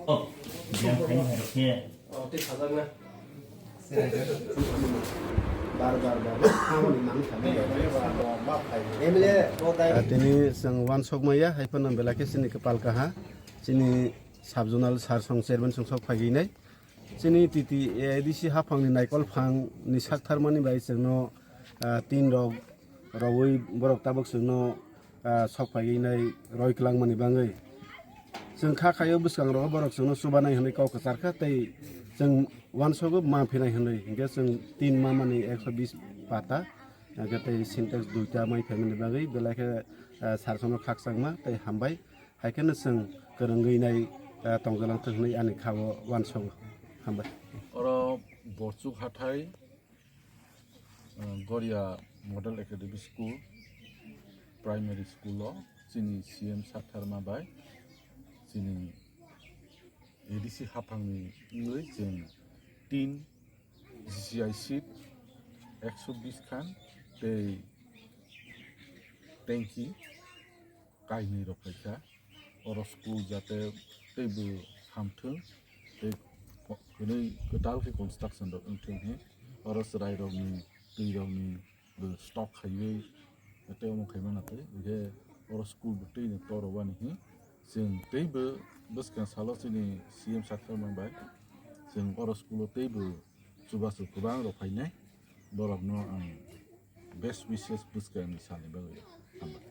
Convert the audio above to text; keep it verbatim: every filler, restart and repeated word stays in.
Biyang khaini hai rok khe. Ah, tini chwng uansuk maya hai phano belai khe chini kwpal kaha, chini sub zonal sir song chairman song sok phaiwi nai. Chini T T A D C haphangni naikol phangni sak tharmani bai chwngno, ah, tin rok rowui borok tabuk chwngno, ah, sok phaiwi nai roi kwlangmani bagwi. Chwng kha khaio bwskangrogo borok chwngno chubanai hwnwi kok kwchar kha tei chwng uansogo ma phinai hwnwi, hinkhe chwng tin ma mani ekso bis pata, hinkhe tei Sintex duita mai phaimani bagwi belai khe, ah, sir songno khakchangma tei hambai. Hai kheno chwng kwrwngwi nai, ah, tongjalang thung hwnwi ani kha-o uansogo. Hambai. Oro Borchuk hathai, ah, Goria Model Academy School, Primary School o chini C M Satharma bai chini A D C haphangni wngwi chwng tin G C I seat ekso bis khan tei tanki kainwi rok phaikha. Oro school jate teibo hamthwng tei ko-, hwnwi kwtal khe construction rok wngthwng hwnwi oro chwrai rokni twi rokni bo stock khaiwi tei omo khaimano tei hwnkhe oro school bo twi ni toro wani hwnwi chwng teibo bwskang salo chini C M Satharma bai chwng oro school o teibo chubachu kwbang rok phainai borokno ang best wishes bwskangni salni bagwi hambai.